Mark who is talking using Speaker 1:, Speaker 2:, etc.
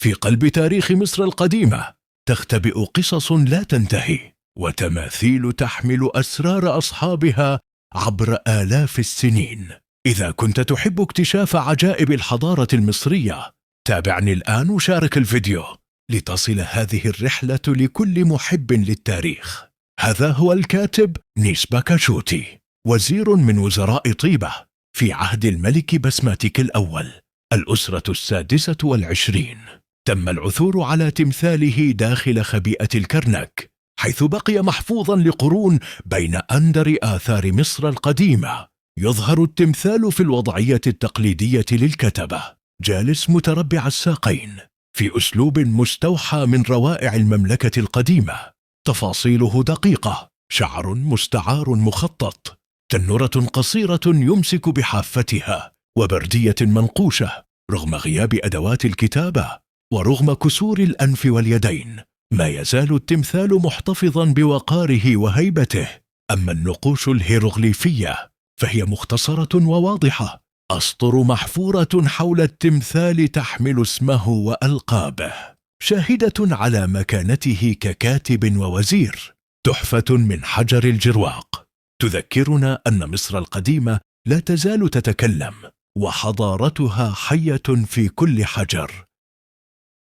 Speaker 1: في قلب تاريخ مصر القديمة تختبئ قصص لا تنتهي، وتماثيل تحمل أسرار أصحابها عبر آلاف السنين. إذا كنت تحب اكتشاف عجائب الحضارة المصرية، تابعني الآن وشارك الفيديو لتصل هذه الرحلة لكل محب للتاريخ. هذا هو الكاتب نيسبا كاشوتي، وزير من وزراء طيبة في عهد الملك بسماتيك الأول، الأسرة 26. تم العثور على تمثاله داخل خبيئة الكرنك، حيث بقي محفوظا لقرون بين أندر آثار مصر القديمة. يظهر التمثال في الوضعية التقليدية للكتبة، جالس متربع الساقين في أسلوب مستوحى من روائع المملكة القديمة. تفاصيله دقيقة، شعر مستعار مخطط، تنورة قصيرة يمسك بحافتها، وبردية منقوشة رغم غياب أدوات الكتابة ورغم كسور الأنف واليدين. ما يزال التمثال محتفظا بوقاره وهيبته. أما النقوش الهيروغليفية فهي مختصرة وواضحة، أسطر محفورة حول التمثال تحمل اسمه وألقابه، شاهدة على مكانته ككاتب ووزير. تحفة من حجر الجرواق تذكرنا أن مصر القديمة لا تزال تتكلم، وحضارتها حية في كل حجر.